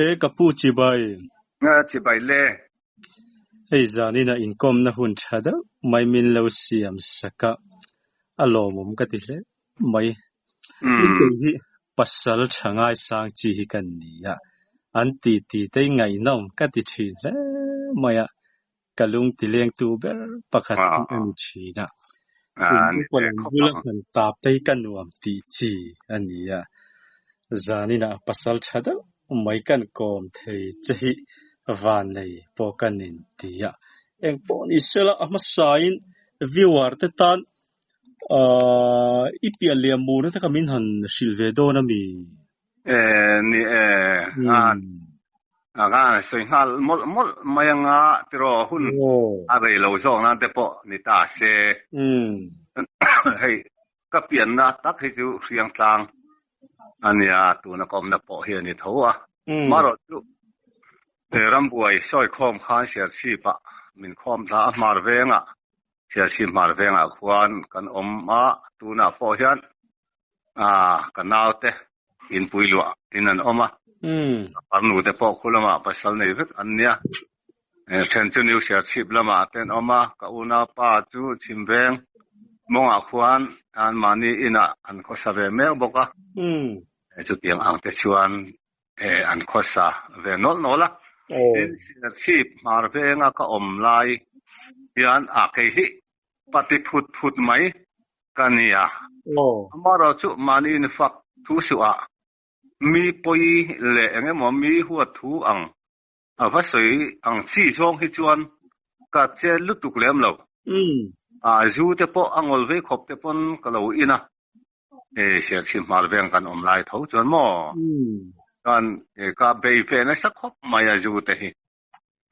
E ka pu chibai. Nga chibai le. Hei zanin ah inkawmna hun tha deuh mai min lo siam sak a, a lawmawm ka ti hle mai. Tin kei hi pasal tha ngaisang chi hi ka ni a, an titi te hi ngaihnawm ka ti thin hle mai a, ka lung ti lengtu ber pakhat hi a ni thin a. In upa lam bula han tap te hi ka nuam tih chi a ni a, zaninah pasal tha deuh mai kan kawm thei che hi van nei pawh ka nin ti a. Engpawh ni sela a hmasain viewer te tan i pian leh a murna te kha min han hrilh ve dawn a mi? E ni e, a a ka sawi nghal mawlh mawlh mai anga tiraw hun a rei lo zawk nan te pawh ni ta se. Hei ka pianna tak hi chu Hriangtlang a nia, tuna ka awmna pawh hi a ni tho a. Marawh chu rambuai sawi khawm khan Serchhip ah min khawm thla a, Hmar vengah Serchhip Hmar vengah khuan kan awm a, tunah pawh hian ka naute inpui luah in an awm a, ka farnu te pawh khu lamah pasal nei vek an nia, then chu New Serchhip lamah te an awm a, ka unaupa chu Chhimveng mawngah khuan anmahni inah an khawsa ve mek bawk a, chutiang ang te chuan an khawsa ve nawlh nawlh a, tin Serchhip Hmar venga ka awm lai hian a kei hi pati phut phut mai ka nia. Amaherawh chu mahni infak thu suh ah mi pawi leh eng emaw mi huat thu ang a va sawi ang chi zawng hi chuan ka che lutuk lem lo. A zu te pawh a ngawl vei khawp te pawn ka lo in a, Serchhip hmar veng kan awm lai tho chuan maw chuan ka bei ve nasa khawp mai a zu te hi.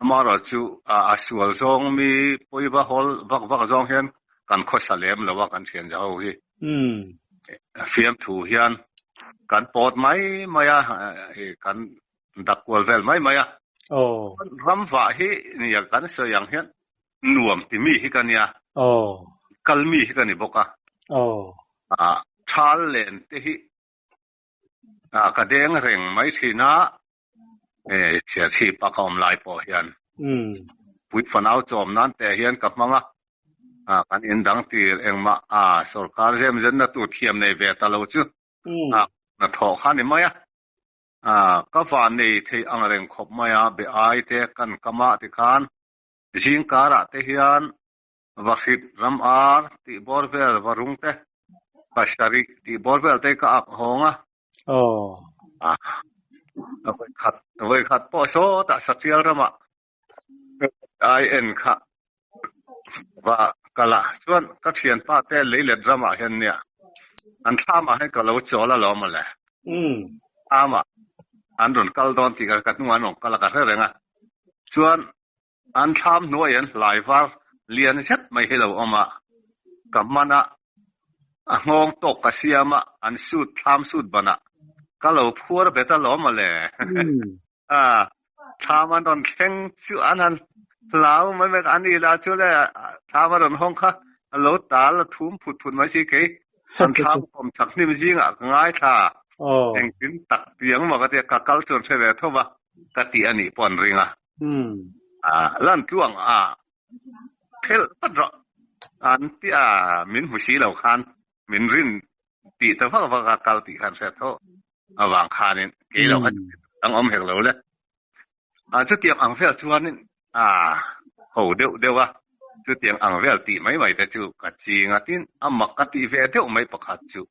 Amaherawh chu a sual zawng mi pawiva hawl vak vak zawng hian kan khawsa lem lo a kan thian zaho hi. Fiamthu hian kan pawt mai mai a, kan dak kual vel mai mai a. Ram vah hi nia kan sawi ang hian nuam ti mi hi ka nia, kal mi hi ka ni bawk a. Thal len te hi ka deng reng mai thin a. Serchhip a ka awm lai pawh hian pui fanau chawm nan te hian ka hmang a, kan in dang tir engmah a sorkar zem zenna tur thiam nei ve ta lo chu hnathawh kha ni mai a, ka van nei thei ang reng khawp mai a, be ai te kan kam ah tikhan zingkar ah te hian vahrit ram ar tih bawr vel varung te pasarih tih bawr vel te ka ak hawng a. A vawikhat vawikhat pawh sawtah Sachial ramah ai en kha va kal a, chuan ka thianpa te leilet ramah hian nia an thlamah hian ka lo chawl alawm mawle. Thlamah an rawn kal dawn tih ka hnungah an rawn kal a ka hre reng a, chuan An thlam hnuai an hlai var lian zet mai hi lo awm a, ka hman a, a nghawng tawk ka siam a, an suit thlam suit banah ka lo phuar bet alawm a le. A, thlam an rawn thleng chu an han hlau mai mai a ni lah chu le, thlam a rawn hawng kha a lo tal a thum phut phut mai si kei an thlam kawm chak hnim zingah ka ngaithla engtin tak tiang maw ka tia ka kal chuan hre ve tho va ka tih a nih pawh an ring a. Lan tluang a phelh vat rawh an ti a, min hmu si lo khan min rin tih ta vak vak a kal tih khan hriat tho avang khanin kei lo kha dang awm hek lo le. Chutiang ang vel chuanin a ho deuh deuh a, chutiang ang vel tih mai mai te chu ka ching a, tin a mak ka tih ve deuh mai pakhat chu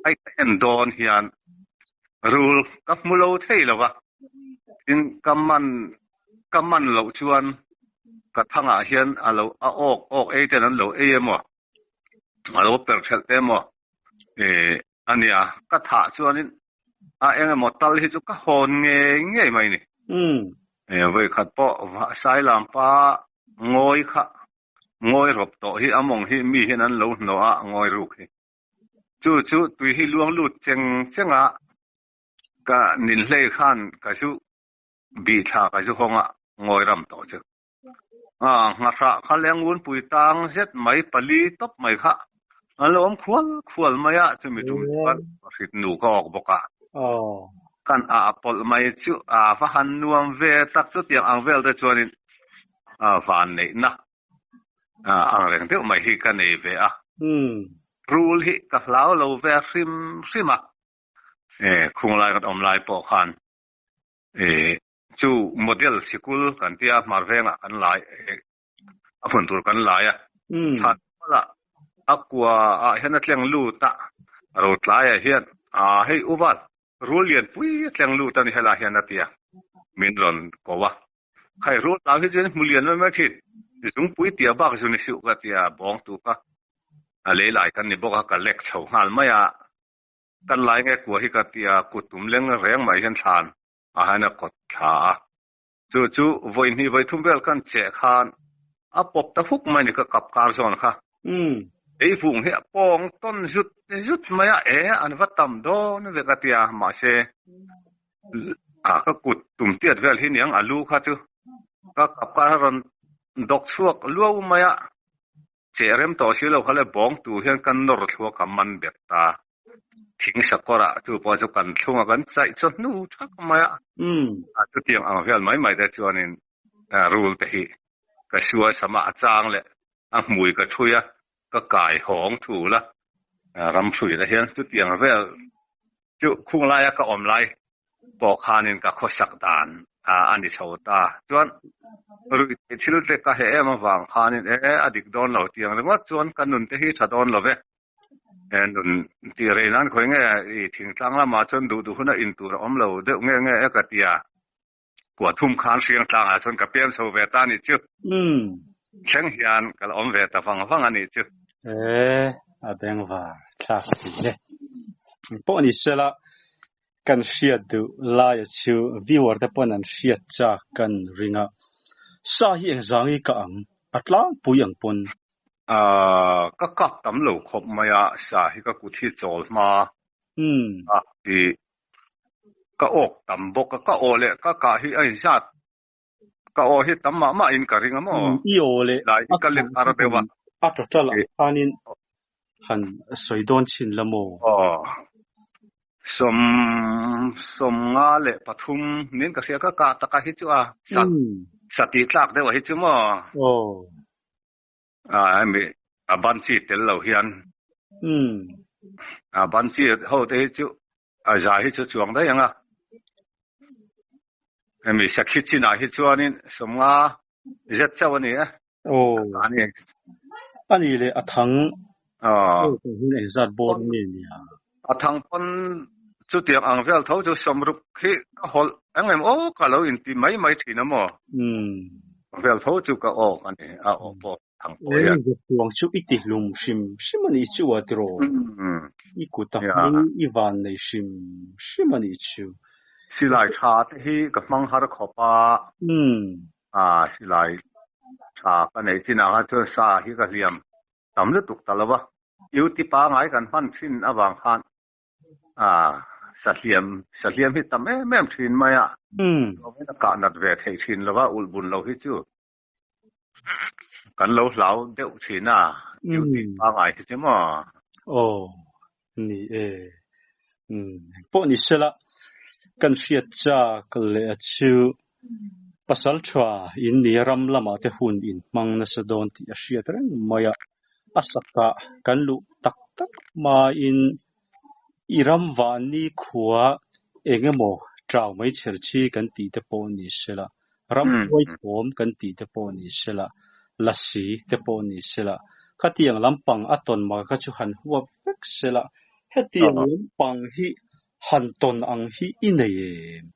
hei ka en dawn hian rul ka hmu lo thei lo va. Tin, ka man ka man loh chuan ka thangah hian a lo a awk awk ei ten an lo ei emaw, a lo per thelh te emaw a nia. Ka thah chuanin a eng emaw tal hi chu ka hawn ngei ngei mai ni. Vawikhat pawh Sailampa ngawi kha ngawi rawp tawh hi a mawng hi mi hian an lo hnawh a ngawi ruk hi. Chu chu tui hi luang lut cheng cheng a. Ka ninhlei khan ka zu bih thla ka zu hawng a ngawi ram tawh chu. A nghahrah kha lengun pui tang zet mai pali tawp mai kha an lo awm khual khual mai a, chumi tum chuan hrit nu ka awk bawk a. Kan ah pawlh mai chu a va han nuam ve tak chutiang ang vel te chuanin van neihna ang reng deuh mai hi ka nei ve a. Rul hi ka hlau lo ve hrim hrim a, khung lai kan awm lai pawh khan chu model sikul kan tia hmar vengah kan lai a hmun tur kan lai a. Thlan kualah a kua ah hian a tleng lut a, ro tlaiah hian hei uval rul lian pui a tleng lut a ni helai hian a ti a, min rawn ko a. Khai rul tlau hi chuan hmu lian mai mai thin, zungpui tia bak zu ni suh ka ti a, bawng tu kha a lei lai kan ni bawk a, ka lek chho nghal mai a, kan lai nge kua hi ka ti a, kut tum leng reng mai hian thlan ah hian a kawt thla a. Chu chu vawi hnih vawi thum vel kan cheh khan a pawp ta huk mai ni ka kap kar zawn kha. Ei vung hi a pawng tawn zut zut mai a, e an va tam dawn ve ka tia mahse a ka kut tum tiat vel hi niang a lu kha chu ka kap kar a rawn dawk chhuak luau mai a. Cheh rem tawh si lo kha le bawng tur hian kan nawr thluak a man bet ta. Thing sakawr ah chu pawh chu kan thlung a kan chaih chaw hnu thak mai a. A chutiang ang vel mai mai te chuanin rul te hi ka sual sam a, a chang leh a hmui ka thui a, ka kai hawng thul a, ram hrui te hian chutiang vel chu khung laia ka awm lai pawh khanin ka khawsak dan a ni chho ta. Chuan ruih theih thil te ka heh em avang khanin e a dik dawn lo tiang ringawt chuan ka nun te hi tha dawn lo ve. E nun tih rei nan khawi nge i thingtlang lamah chuan duh duh huna in tur a awm lo deuh nge nge e ka tia. Kua thum khan hriang tlangah chuan ka pem chho ve ta a nih chu. Thleng hian ka la awm ve ta vang vang a nih chu. E a bengvar thlak thin e. Pawh ni sela kan hriat duh laia chu viewer te pawn an hriat chak kan ring a. Sa hi engzangi ka ang a tlangpui ang pawn. Ka kap tam lo khawp mai a, sa hi ka kut hi chawl hma a ti ka awk tam bawk a, ka aw leh ka kah hi a inzat ka aw hi tam mah mah in ka ring a maw? I aw leh Lai hi ka lek ar deuh a. A total ah khanin han sawi dawn chin la maw? Aw. 73 nin ka hria ka kah taka hi chu a sat sati tlak deuh a hi chu maw? Aw. A hemi a ban chi tel lo hian a ban chi ho te hi chu a zai hi chu chuang daih ang a. Hemi sakhi chinah hi chuanin 50 zet chauh a ni e. Aw. A ni. A ni leh a thang. Aw. Hun engzat bawr nge nia? A thang pawn chutiang ang vel tho chu 60 hi ka hawlh eng em aw ka lo inti mai mai thin a maw? Vel tho chu ka awk a ni a aw pawh thang pawh hian. Eng tuang chu i ti hlum hrim hrim a nih chu a tiraw? I kut a hming i van nei hrim hrim a nih chu. Silai tha te hi ka hmang har khawp a. Silai tha ka neih chinah khan chuan sa hi ka hliam tam lutuk ta lo va. Duty pangai kan hman thin avang khan sahliam sahliam hi tam em em thin mai a. Chuan a kah nat ve theih thin lo va, ulh bun lo hi chu kan lo hlau deuh thin a, duty pangai hi chu maw? Aw, ni e. Pawh ni sela, kan hriat chak leh a chu pasal tha in ni ram lamah te hun in hmang nasa dawn tih a hriat reng mai a. A sakah kan luh tak tak hmain i ram vahni khua eng emaw chau mai chher chi kan tih te pawh ni sela, ram huai thawm kan tih te pawh ni sela, lasi te pawh ni sela, khatiang lampang a tawn mak kha chu han huap vek sela, hetiang lampang hi han tawn ang hi i nei em?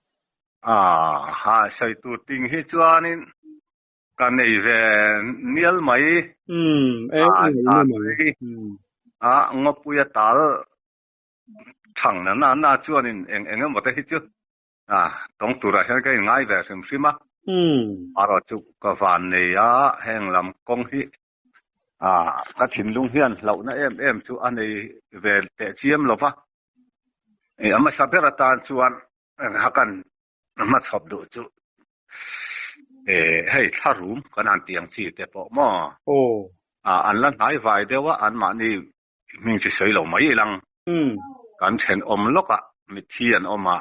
Ha, sawi tur ting hi chuanin Ka nei ve nial mai. Umm, e A i nei a mai. Umm. A ngawpui a tal thang na na na chuanin eng eng emaw te hi chu a tawng turah hian ka inngai ve hrim hrim a. Umm. Erawh chu ka van nei a, heng lam kawng hi a ka thinlung hian hlauhna em em chu a nei ve teh chiam lo va. A hmasa ber atan chuan engha kan hmachhawp duh chu hei thlarum kan han tih ang chi te pawh maw an la hnai vai deuh a anmahni hming chi sawi lo mai ilang kan thenawm lawkah mitthi an awm a.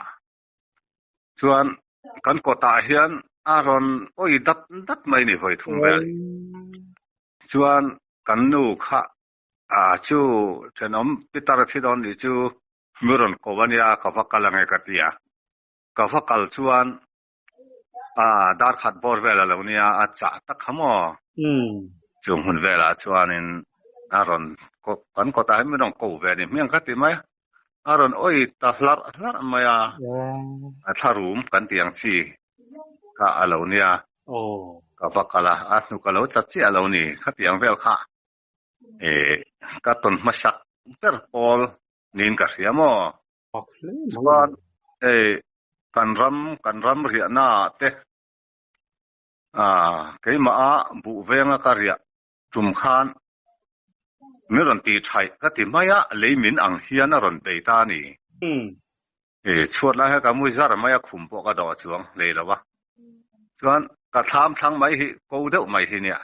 Chuan kan kawtah hian a rawn awi dat dat mai ni vawi thum vel. Chuan kan nu kha ah chu thenawm Peter a thi dawn nih chu mi rawn ko a nia ka va kal ange ka ti a. Ka va kal chuan ah dar khat bawr vel a lo nia a chah tak kha maw. Chung hun velah chuanin a rawn kan kawtah hian min rawn ko ve a ni hmiang ka ti mai a. A rawn awi ta hlarh hlarh mai a, a thlarum kan tih ang chi kha a lo nia, ka va kal a, a hnuk a lo tla chiah lo ni, khatiang vel kha ka tawn hmasak ber pawl niin ka hria maw? Chuan hei kan ram kan ram riahna ah te keimah a buh venga ka riah Tum khan min rawn ti thaih ka ti mai a, lei min ang hian a rawn bei ta a ni. E, chhuat lai hi ka mui zar mai a, khum pawh ka dawh chuang hlei lo a. Chuan ka thlam thlang mai hi ko deuh mai hi nia.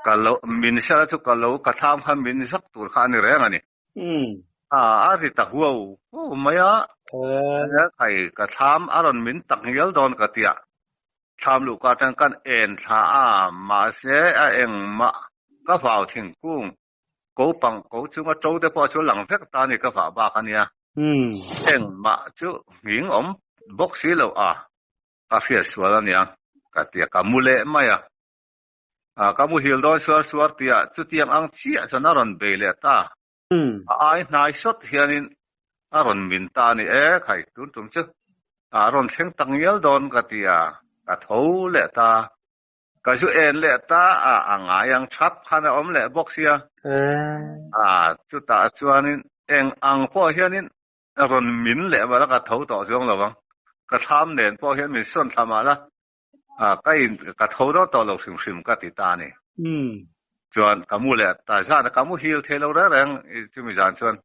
Ka lo, min sela chu ka lo, ka thlam kha min zak tur kha a ni reng a ni. A, a ri ta huau huau mai a. Khai, ka thlam a rawn min tak ngial dawn ka tia. Thlam luh ka atang kan en thla a, mahse a engmah ka vau thingkung ko pang ko chunga to te pawh chu lang vek ta a ni ka vah bak a nia. Engmah chu nghing awm bawk si lo a, ka hriat sual a nia ka ti a, ka mu leh mai a. Ka muhil dawn suar suar tih ah chutiang ang chiah chuan a rawn bei leh ta. A ai hnai sawt hianin a rawn min ta a ni e, khai tun tum chu a rawn thleng tak ngial dawn ka ti a, ka tho leh ta. Ka zu en leh ta a, a ngai ang thap khan a awm leh bawk sia. A, chutah chuanin eng ang pawh hianin a rawn min leh val a, ka tho tawh chuang lo ang. Ka thlam nen pawh hian min sawn thla mah la, A, ka in, ka tho dawn tawh lo hrim hrim ka ti ta a ni. Chuan ka mu leh ta zan a, ka mu hil thei lo reng reng i chumi zan chuan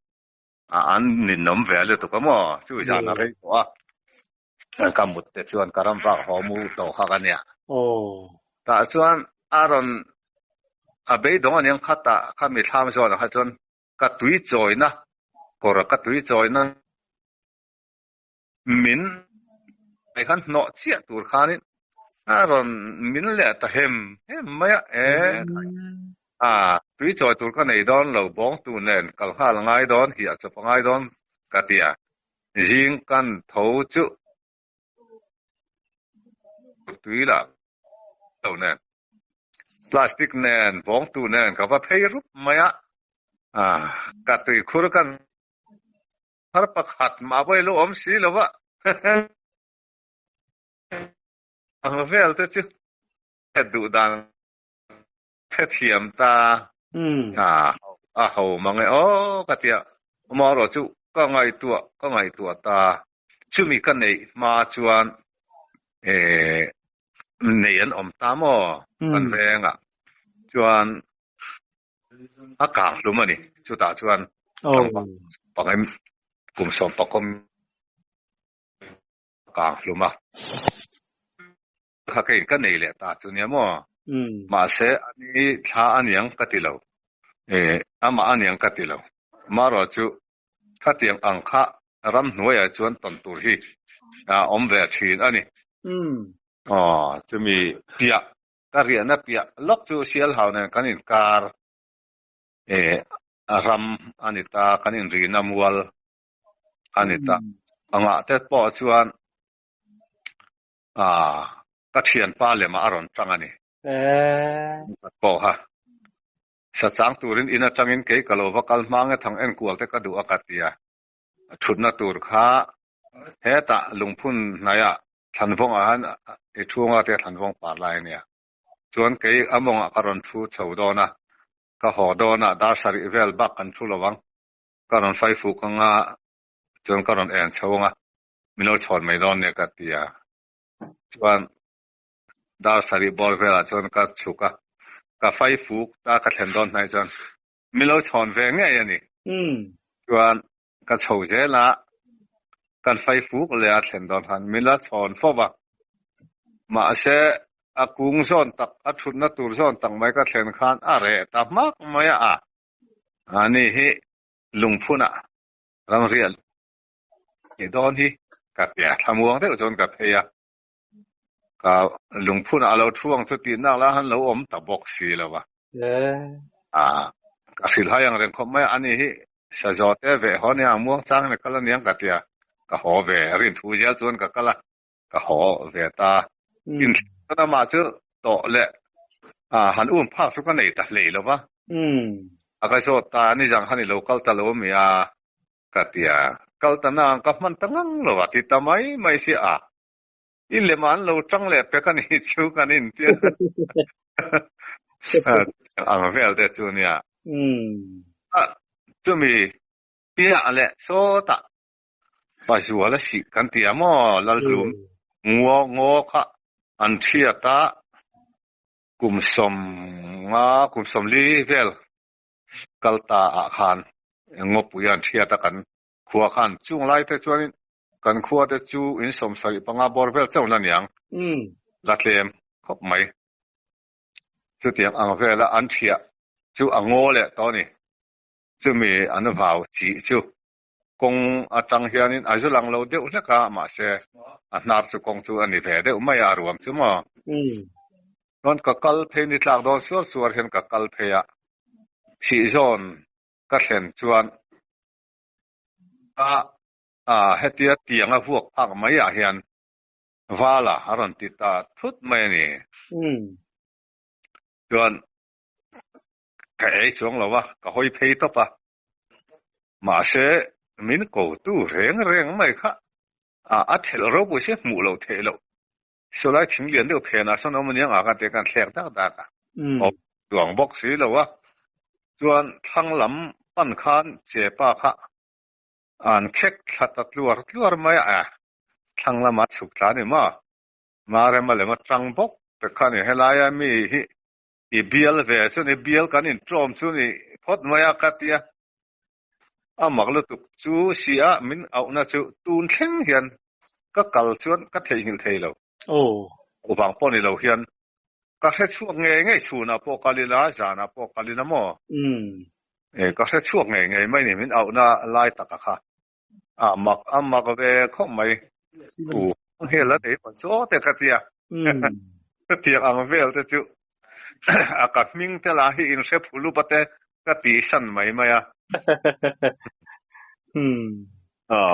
a an ninawm ve lutuk a maw, chumi zan a rei tawh a, ka mut te chuan ka ram vak haw mu tawh kha ka nia. Tah chuan a rawn a beidawng aniang khatah khami thlam zawnah kha chuan ka tui chawina kawr ka tui chawina Min ai khan hnawh chiah tur khanin a rawn min leh ta hem hem mai a, e a tui chawi tur ka nei dawn lo, bawngtu nen kal nghal a ngai dawn, hiah chawp a ngai dawn ka ti a, zing kan tho chu tui lah lo nen plastic nen bawngtu nen ka va phei rup mai a, ka tui khur kan Thar pakhat mah pawh i lo awm si lo va. Ang vel te chu duh dan hrethiam ta a ho mang e aw ka tia. Amaherawh chu ka ngaihtuah ka ngaihtuah ta. Chumi ka neih hma chuan nei an awm ta maw kan vengah chuan A kang hlum a ni. Chutah chuan pangem kum sawm pakawm a kang hlum a. Kha keiin ka nei leh ta chu nia maw? Mahse ani thla aniang ka ti lo. Amah aniang ka ti lo. Marawh chu khatiang ang kha ramhnuaiah chuan tawn tur hi a awm ve thin a ni. Aw, chumi piah Ka riahna piah lawk chu Sialhau nen kan inkar eh ram a ni ta, kan inrihna mual a ni ta. Angah te pawh chuan ah ka thianpa lemah a rawn tang a ni. Pawh kha sa chang turin in atangin kei ka lo va kal hma nge thang enkual te ka duh a ka ti a. Thutna tur kha hetah lungphun hnaiah Thlanvawngah han i thu anga tia Thlanvawng par lai a nia. Chuan kei a mawngah ka rawn thu chho dawn a, ka haw dawn a, dar sarih vel bak kan thu lo ang. Ka rawn fai fuk anga chuan ka rawn en chho anga min lo chhawn mai dawn nia ka ti a. Chuan dar sarih bawr velah chuan ka chhuk a, ka fai fuk ta ka thlen dawn hnaih chuan min lo chhawn ve ngei a ni. Chuan Ka chho zel a, kan fai fuk leh a thlen dawn khan min la chhawn fo va. Mahse, a kung zawn tak, a thutna tur zawn tak mai ka thlen khan a reh ta hmak mai a, ani hi lungphunah ramriah ni dawn hi. Ka ti a, thlamuang deuh chuan ka phei a, ka lungphunah a lo thu ang chu tih nak lah han lo awm ta bawk si lo va. Ka hrilhhai ang reng khawp mai a, ani hi sazaw te veh haw nia muang chang in a kal aniang ka ti a, ka haw ve rinthu zel chuan ka kal a, ka haw ve ta. Inthleng amah chu tawh leh han um phak chu ka nei ta hlei lo va. A ka zawt ta, nizang khan i lo kal ta lo ami a? Ka ti a, kal ta nang ka hman ta ngang lo a ti ta mai mai si a, i lem ah an lo tang leh pek a nih chu kan intia ang vel te chu nia. Chumi piah leh sawtah Pazual a sih kan ti a maw Lalhlum ngaw ngaw kha an thiat a kum sawmnga kum sawmli vel kal ta ah khan ngawpui an thiat a kan khua khan chung lai te chuanin kan khua te chu in 75 bawr vel chauh la niang la tlem khawp mai chutiang ang vela an thiah chu a ngaw leh tawh a ni chumi an vau chih chu kawng atang hianin a zu lang lo deuh hlek a mahse a hnar chu kawng chu a ni ve deuh mai a a ruam chu maw. Chuan ka kal phei ni tlak dawn suar suar hian ka kal phei a, Sihzawn ka thlen chuan a a hetia tiang a vuak phak mai ah hian Vala a rawn ti ta thut mai a ni. Chuan ka ei chuang lo a, ka hawi phei tawp a, mahse min ko tu reng reng mai kha a a thelh ropui si hmuh loh theih loh Sawlai thing lian deuh phenah sawn awm aniang a ka ti a kan thlek dak dak a. Awm duang bawk si lo a. Chuan thlang lam pan khan chepa kha an khek thla ta tluar tluar mai a, thlang lama chhuk thla a ni maw? Marema lem atang bawk te kha a ni. Helaia mi hi i bial ve chu ni, bial kan inṭawm chu ni phawt mai a ka ti a. A mak lutuk chu si a min auhna chu tun thleng hian ka kal chuan ka theihnghilh thei lo. Uvang pawh ni lo hian ka hre chhuak ngei ngei chhunah pawh kal ila zanah pawh kal ila maw? Ka hre chhuak ngei ngei mai ni min auhna lai taka kha. A mak a mak ve khawp mai. U hel a nei pawn chaw te ka tia. Hetiang ang vel te chu a ka hming te lah hi in hre phulup a te ka tih san mai mai a.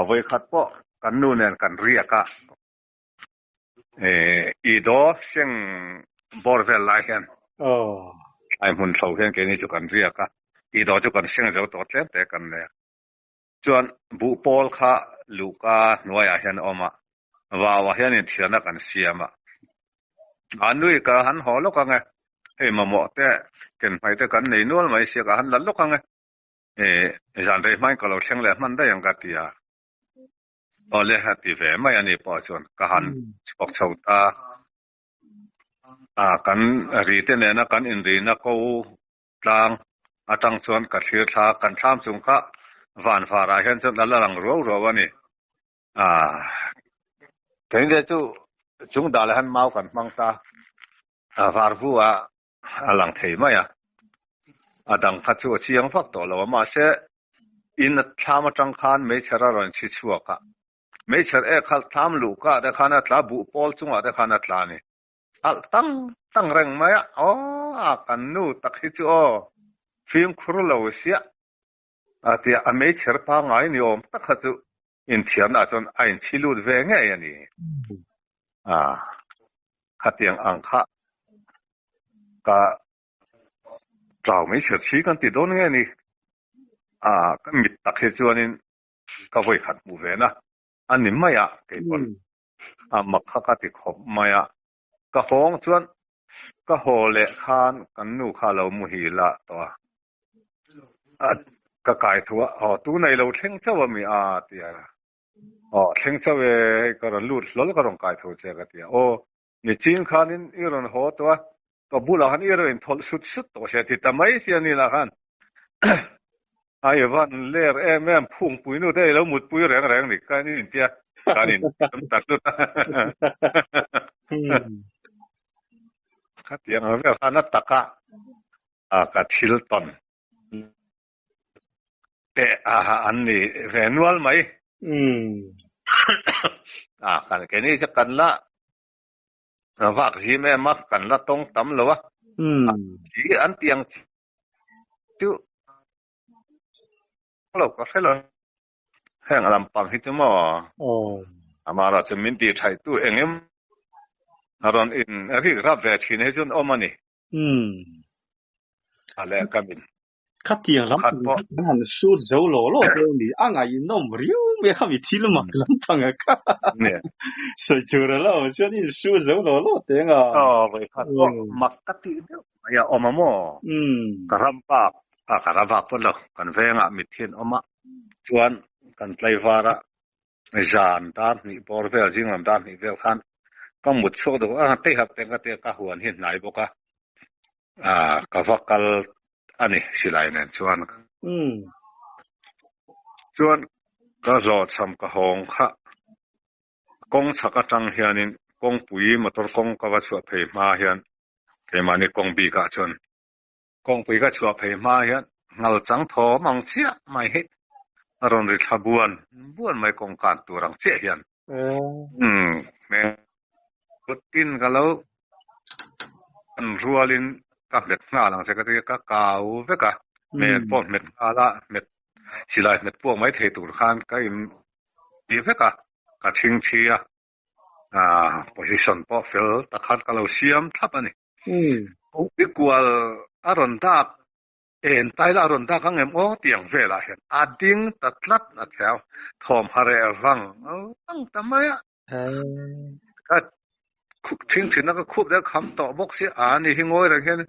Vawikhat pawh kan nu nen kan riak a. I daw seng bawr vel lai hian thlai hmun thlo hian keini chu kan riak a. I daw chu kan seng zo tawh tlem te kan nei a. Chuan buh pawl kha luhka hnuaiah hian a awm a, vauah hian inthiarna kan siam a. A nui ka han haw lawk ang e, hei mamawh te ken hmai te kan nei nual mai sia ka han la lawk ang e, zan rei hmain ka lo thleng leh hman daih ang ka ti a. Awle a ti ve mai a ni pawh chuan ka han chhuak chho ta a, kan ri te nena kan inrina ko Tlang atang chuan ka thlir thla a, kan thlam chung kha van varah hian chuan a la lang ruau ruau a ni. Aaa keini chu chung dah leh han mau kan hmang ta a, var vu a a lang thei mai a, a dang kha chu a chiang vak tawh lo a, mahse in thlam atang khan meichher a rawn chhi chhuak a, meichher ek kha thlam luh kah te khan a tla, buh pawl chungah te khan a tla a ni. Alh tang tang reng mai a, aw a kan nu tak hi chu aw fimkhur lo siah a tia a meichher pangngai ni awm tak kha chu inthiamna ah chuan a inchhi lut ve ngei a ni. A khatiang ang kha ka tlau meichher chhi kan ti dawn nge ni? A ka mit tak hi chuanin ka vawikhat hmuh ve na a ni mai a keipawn. A mak kha ka ti khawp mai a, ka hawng chuan ka haw leh khan kan nu kha a lo muhil a tawh a, a ka kai thu a, aw tuna i lo thleng chauh a mi a ti a, aw thleng chauh e hei ka rawn lut hlawl ka rawn kai thu che ka ti a, aw nichin khanin i rawn haw tawh a, ka bulah khan i rawn inthawlh sut sut tawh sia ti ta mai sia ni lah khan A i van ler em em phungpui nu te i lo mutpui reng reng ni ka in tia kan in tam ta hlut a. Khatiang ang vel khan a taka a ka thil tawn te a an ni ve nual mai. A kan keini chu kan la vak zim em a, kan la tawng tam lo a. Chi an ti ang chu lo ka hre lo. Heng lampang hi chu maw amara chu min ti thaih tu eng em a rawn in rik rap ve thin hi chuan awm a ni. A leh ka min Khatiang lam khat pawh. Kan han shoot zo lo lo dawn ni. A ngaihnawm riau mai a khami thil mak lampang a kha. Sawi tur a lo awm chuan in shoot zo lo lo teng a. Aw vawi khat pawh mak ka tih deuh mai a awm a maw? Ka ram bak a ka ram bak pawn lo kan vengah mitthi an awm a chuan kan tlaivar a zan dar hnih bawr vel zing lam dar hnih vel khan ka mut chhuak deuh a tei hap teng ka tia ka huan hi hnai bawk a ah ka va kal a ni silai nen chuan chuan ka hlawhchham ka hawng kha kawng chhak atang hianin kawngpui motor kawng ka va chhuah phei hma hian keimahni kawng bikah chuan kawngpui ka chhuah phei hma hian ngal chang thawm ang chiah mai hi a rawn ri thla buan buan mai kawng kan tur ang chiah hian umm tin ka lo an rualin ka hmet nghal ang che ka ti a ka kau vek a hmet pawh hmet nghal a hmet silai hmet puak mai thei tur khan ka in ti vek a ka thing thi a ah position pawh fel tak khan ka lo siam thlap a ni. I kual a rawn dak en taila a rawn dak ang em aw tih ang velah hian a ding ta tlat a thiam thawm ha reh vang vang ta mai a. Ka thing thin a ka khup deuh kham tawh bawk si a ni hi ngawi reng hian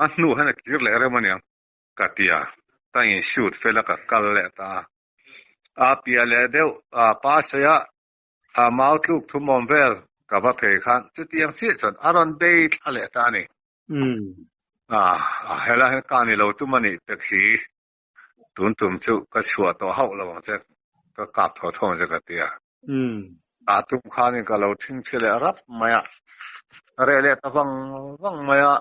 a hnu hian a kir leh rem aniang ka ti a ka in shoot fel a ka kal leh ta a a piah leh deuh a pa sawi a a mau tluk thum awm vel ka va phei khan chutiang chiah chuan a rawn bei thla leh ta a ni a helai hian ka ni lo tum a nih tek hi tun tum chu ka chhuah tawh hauh lo ang che ka kap thaw thaw ang che ka ti a. A tum khanin ka lo thingthi leh rap mai a, reh leh ta vang vang mai a.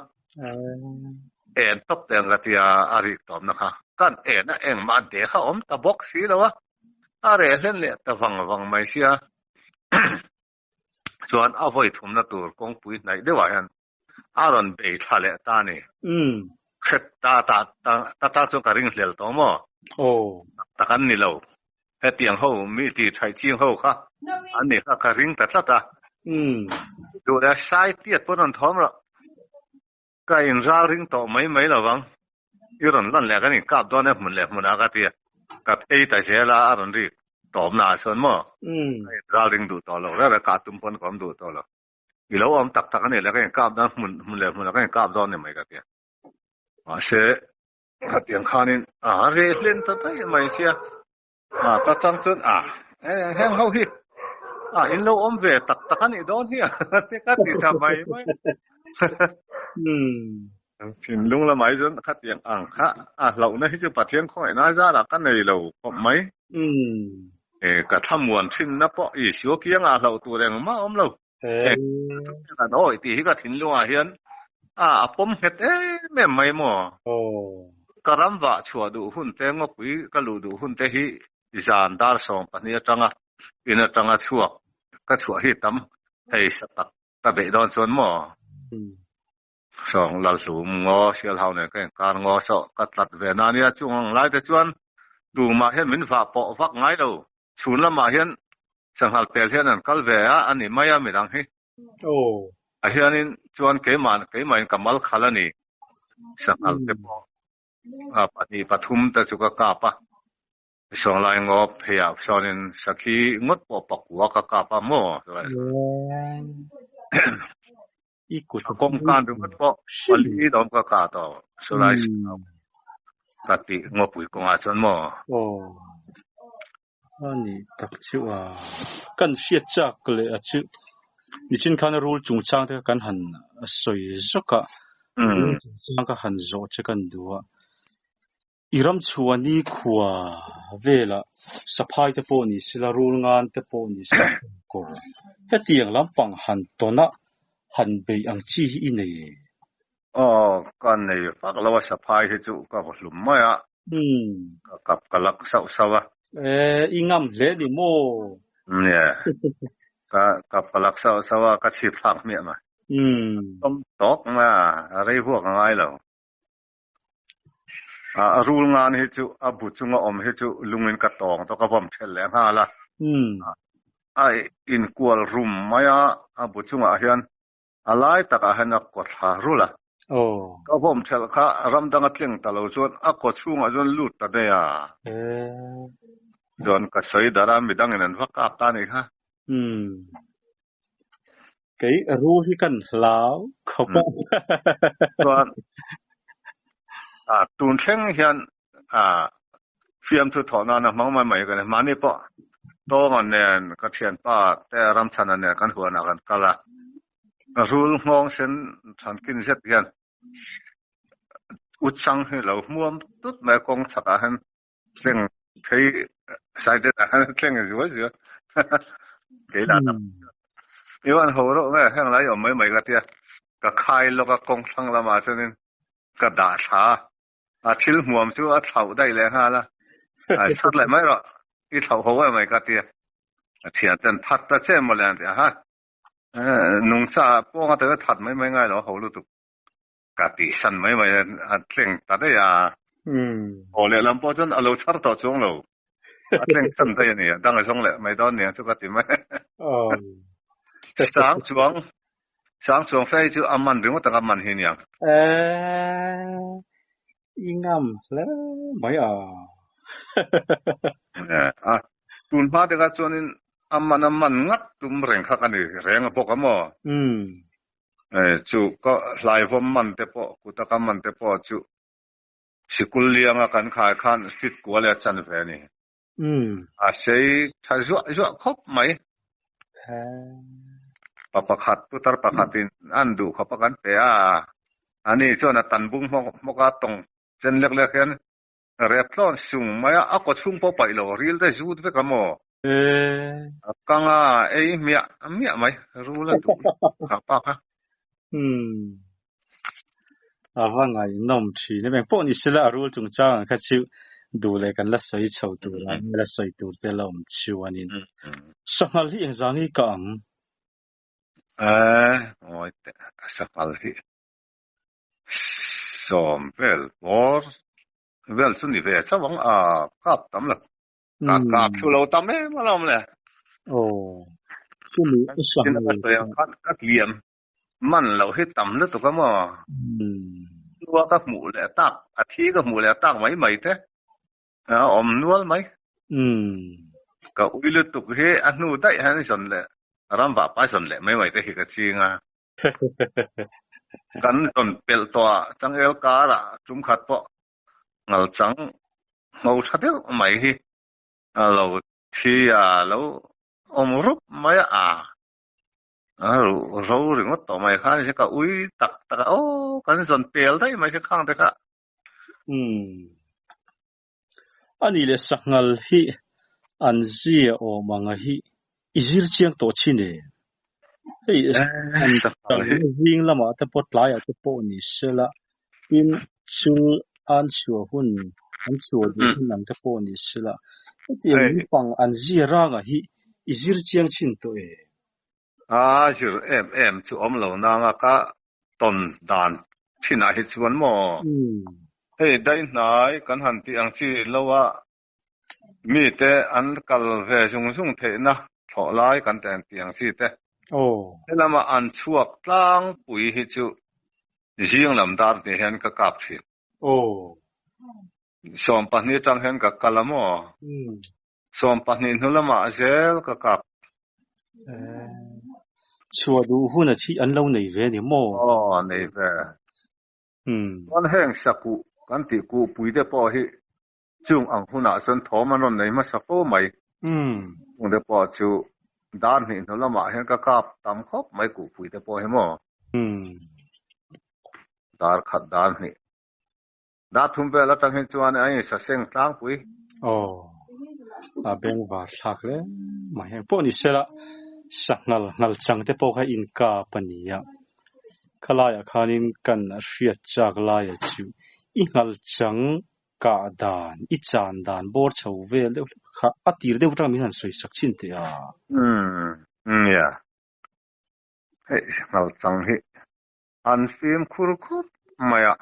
En tawp te ang ka ti a, a rik tawpna kha kan en a, engmah de kha awm ta bawk si lo a, a reh hlen leh ta vang vang mai sia. Chuan a vawi thumna tur kawngpui hnaih deuhah hian a rawn bei thla leh ta a ni. Hret ta ta ta ta chuan ka ring hlel tawh maw? Tak an ni lo. Hetiang ho mi ti thaih ching ho kha an ni kha ka ring ta tlat a. Duh leh sai tiat pawn rawn thawm rawh. Ka inral ring tawh mai mai lo vang. I rawn lan leh kan inkap dawn e hmun leh hmunah ka ti a. Ka phei ta zel a, a rawn rik tawpna ah chuan maw? Ka inral ring duh tawh lo reng reng, kah tum pawn ka awm duh tawh lo. I lo awm tak tak a nih leh ka inkap dawn hmun hmun leh hmunah ka inkap dawn ni mai ka ti a. Mahse, khatiang khanin a reh hlen ta daih mai sia. A ka tang chuan a heng ho hi a in lo awm ve tak tak a nih dawn hi a ti ka ti ta mai mai. Thinlung lamah hi chuan khatiang ang kha a hlauhna hi chu Pathian khawngaihna zarah ka nei lo khawp mai. E ka thlamuan thinna pawh Isua kiangah hlauh tur engmah a awm lo. Kan awi tih hi ka thinlungah hian a a pawm nghet em em mai maw? Ka ram vah chhuah duh hun te, ngawpui ka luh duh hun te hi zan dar 12 atanga in atanga chhuak ka chhuah hi tam thei sa tak ka beih dawn chuan maw? Sawng Lalhlum ngaw Sialhau nen ka inkar ngaw saw ka tlat ve na nia chung ang lai te chuan tumah hian min vah pawh vak ngai lo. Chhun lamah hian sanghal pel hian an kal ve a, a ni mai a midang hi. A hianin chuan keimah keimahin ka mal khal a ni. Sanghal te pawh pahnih pathum te chu ka kap a. Sawnglai ngaw pheiah sawnin sakhi ngawt pawh pakua ka kap a maw? I kut A kawng kan ringawt pawh pali dawm ka kah tawh Sulai ka tih ngawpui kawngah chuan maw? Aw a nih tak chu a kan hriat chak leh a chu nichin khan rul chungchang te kha kan han sawi zawk a rul chungchang ka han zawh che kan duh a. I ram chhuah ni khua velah saphai te pawh ni sela, rul ngan te pawh ni sela, kawr hetiang lampang han tawn a, han beih ang chi hi i nei em? Aw, ka nei vak lo a, saphai hi chu ka vaw hlum mai a, ka kap ka lak sauh sauh a. E, i ngam hle ni maw? Nia. Ka ka palak sauh sauh a, ka chhip thlak hmiah mai. Tawm tawk mai a, a rei huak a ngai lo. A rul ngan hi chu a bu chunga awm hi chu lungin ka tawng tawh ka vawm thelh leh nghal a. A inkual rum mai a, a bu chungah hian a lai takah hian a kaw thla rul a. Ka vawm thelh kha ram danga tleng ta lo chuan a kaw chhungah chuan lut ta daih a. Chuan ka sawi darh a, midangin an va kap ta a nih kha. Kei rul hi kan hlau khawp a. Chuan tun thleng hian fiamthu thawh nana hmang mai mai ka ni. Mahni pawh Tawnga nen ka thianpa te Ramchhana nen kan huanah kan kal a. Rul nghawng sen thankin zet hian uchang hi lo hmuam tut mai a kawng chhakah hian Thleng phei side ah khan thleng zual zual kei lah tak i van ho reuh nge heng lai awm mai mai ka tia ka khai lawk a kawng thlang lamah chuanin ka dah thla a thil hmuam chu a thlauh daih leh nghal a a chhar leh mai rawh i thlauh ho em mai ka tia a thian ten that ta che mawle an ti a ha nungcha pawnga te that mai mai ngai lo ho lutuk. Ka tihsan mai mai a tleng ta daih a. Aw lehlam pawh chuan a lo chhar tawh chuang lo. A tleng san daih a ni. A dang a zawng leh mai dawn nia chu ka ti mai. Sang chuang, sang chuang fe hi chu a man ringawt ang a man hi nia. I ngam hle mai a. A tun hma te kha chuanin a man a man ngat tum reng kha ka ni reng a bawk a maw? Chu ka hlaivawm man te pawh, kuta ka man te pawh chu sikul lianga kan khai khan fit kual a chan ve a ni. A sei tha zuah zuah khawp mai. Pa pakhat, putar pakhatin an duh khawp a kan pe a, ani chuan a tan bung hmawk hmawk a tawng chen lek lek hian Rep tlawn sung mai a, a kaw chhung pawh paih lo, ril te zut vek a maw? A kang a, ei hmiah hmiah mai, rul a duh kha pa kha. Umm. A va ngaihnawm thin em, engpawh ni sela a rul chungchang ang kha chu duh leh kan la sawi chho tur a, la sawi tur te la awm chuanin. Sanghal hi engzah nge ka ang? Eh, ngawi teh, sanghal hi Sawm vel bawr vel chu ni ve chauh ang a kap tam lo ka kap thlu lo tam em alawm le. Aw chumi i sang ka sawi ang khan ka tliam man loh hi tam lutuk a maw hnua ka hmuh leh tak a thi ka hmuh leh tak mai mai te a awm nual mai. Ka ui lutuk hi a hnu daih hian zawn leh ram vah pa zawn leh mai mai te hi ka ching a. Kan rawn pelh tawh a, changel karah tum khat pawh ngal chang ngho tha deuh mai hi a lo thi a, lo awm rup mai a, a ruh ro ringawt tawh mai kha ni ka ui tak tak a, aw kan zawn pel daih mai se khang te kha. Umm. A nih leh sanghal hi an zia awm ang a hi i zir chiang tawh chin e. Hei an zing lamah te pawh tlaiah te pawh ni sela tin chul an chhuah hun an chhuah duh hun ang te pawh ni sela hetiang naupang an zia ranga hi i zir chiang chin tawh e. A zir em em chu awm lo nanga ka tawn dan thinah hi chuan maw hei daihnai kan han tih ang chi lo a mite an kal ve zung zung theihna thlawh lai kan tih ang tih ang chi te helama an chhuak tlangpui hi chu zing lam dar tih hian ka kap thin. 12 atang hian ka kal a maw? 12 hnu lamah zel ka kap. Chhuah duh hun a thih an lo nei ve ni maw? Aw, nei ve. Chuan heng sakuh kan tih kuhpui te pawh hi chung ang hunah chuan thawm an rawn nei hmasa fo mai. Chung te pawh chu dar hnih hnu lamah hian ka kap tam khawp mai kuhpui te pawh hi maw? Dar khat dar hnih. Dar thum vel atang hi chuan a in saseng tlangpui. Aw, a bengvar thlak hle mai. Eng pawh ni sela, sanghal nghal chang te pawh kha in kap a ni a. Khalaiah khanin kan hriat chak laia chu i nghal chang kah dan, i chan dan bawr chho vel deuh hlek kha a tir deuh atang min han sawi sak chhin teh a. Umm nia, hei nghal chang hi an fimkhur khawp mai a,